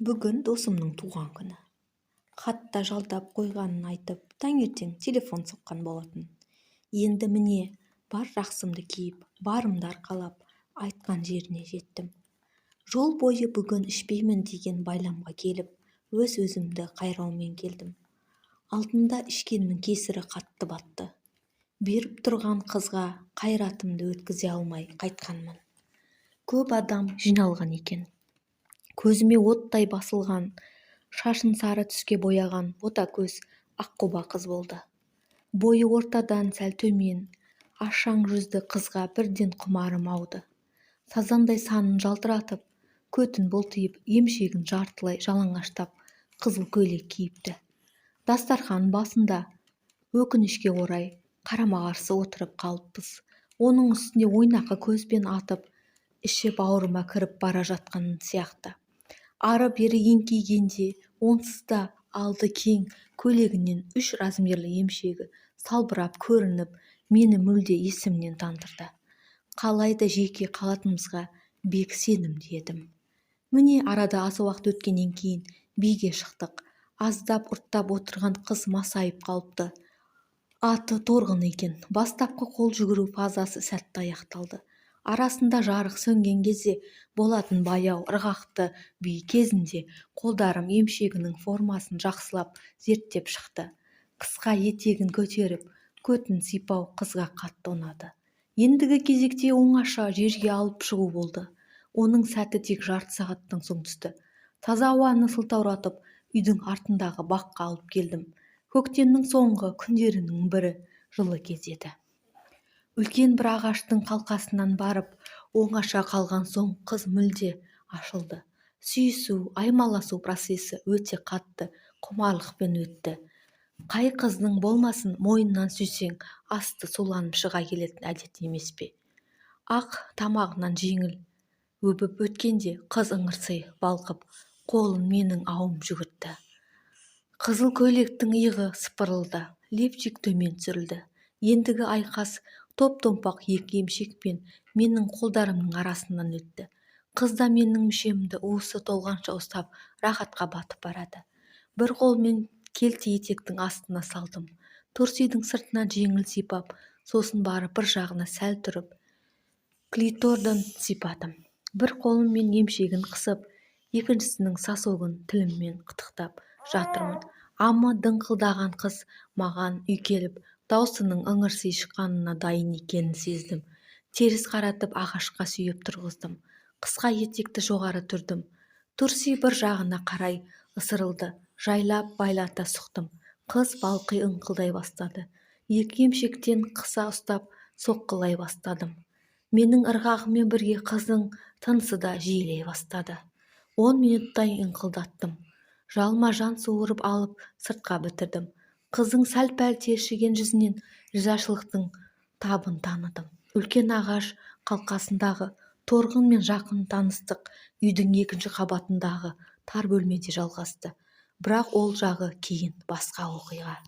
Бүгін досымның туған күні. Хатта жалдап қойғанын айтып, таңертең телефон соққан болатын. Енді міне, бар жақсымды киіп, барымды арқалап, айтқан жеріне жеттім. Жол бойы бүгін ішпеймін деген байламға келіп, өз-өзімді қайраумен келдім. Алдында ішкеннің кесірі қатты батты. Беріп тұрған қызға қайратымды өткізе алмай қайтқанмын. Көп адам жиналған екен. Көзіме оттай басылған, шашын сары түске бояған бота көз, аққұба қыз болды. Бойы ортадан сәл төмен, ашаң жүзді қызға бірден құмарым ауды. Сазандай санын жалтыратып, көтін бұлтиып, емшегін жартылай жалаңаштап, қызыл көйлек киіпті. Дастархан басында, өкінішке орай, қарама-қарсы отырып қалыппыз. Оның үстіне ойнақы көзбен атып, іші бауырыма кіріп бара жатқан сияқты. Ары-бері еңкейгенде онсыз да алды кең көйлегінен 3 размерлі емшегі салбырап көрініп, мені мүлде есімнен тандырды. Қалайда жеке қалатынымызға бек сенімді едім. Міне, арада аз уақыт өткеннен кейін биге шықтық. Аздап ұрттап отырған қыз масайып қалыпты. Аты Торғын екен. Бастапқы қол жүгіру фазасы сәтті аяқталды. Арасында жарық сөнген кезде болатын баяу ырғақты би кезінде қолдарым емшегінің формасын жақсылап зерттеп шықты. Қысқа етегін көтеріп, көтін сипау қызға қатты ұнады. Ендігі кезекте оңаша жерге алып шығу болды. Оның сәті тек жарты сағаттан соң түсті. Таза ауаны сылтауратып, үйдің артындағы баққа алып келдім. Көктемнің соңғы күндерінің бірі, жылы кез еді. Үлкен бір ағаштың қалқасынан барып, оңаша қалған соң қыз мүлде ашылды. Сүйісу, аймаласу процесі өте қатты құмарлықпен өтті. Қай қыздың болмасын мойнынан сүйсең, асты суланып шыға келетін әдет емес пе? Ақ тамағынан жеңіл өбіп өткенде қыз ыңырси балқып, қолын менің ауым жүгіртті. Қызыл көйлектің иығы сыпырылды, лифчик төмен түсірілді. Ендігі айқас топ-томпақ екі емшекпен менің қолдарымның арасынан өтті. Қыз да менің мүшемді уысы толғанша ұстап, рахатқа батып барады. Бір қолмен келте етектің астына салдым. Трусидің сыртынан жеңіл сипап, сосын барып бір жағына сәл тұрып, клитордан сипадым. Бір қолыммен емшегін қысып, екіншісінің сосогын тіліммен қытықтап жатырмын. Амы дыңқылдаған қыз маған үйкеліп, даусының ыңырси шыққанына дайын екенін сездім. Теріс қаратып ағашқа сүйеп тұрғыздым. Қысқа етекті жоғары түрдім. Труси бір жағына қарай ысырылды. Жайлап байлата сұқтым. Қыз балқи ыңқылдай бастады. Екі емшектен қыса ұстап, соққылай бастадым. Менің ырғағыммен бірге қыздың тынысы да жиілей бастады. 10 минуттай ыңқылдаттым. Жалма-жан суырып алып, сыртқа бітірдім. Қыздың сәл-пәл тершіген жүзінен ризашылықтың табын таныдым. Үлкен ағаш қалқасындағы Торғынмен жақын таныстық үйдің екінші қабатындағы тар бөлмеде жалғасты. Бірақ ол жағы кейін, басқа оқиға.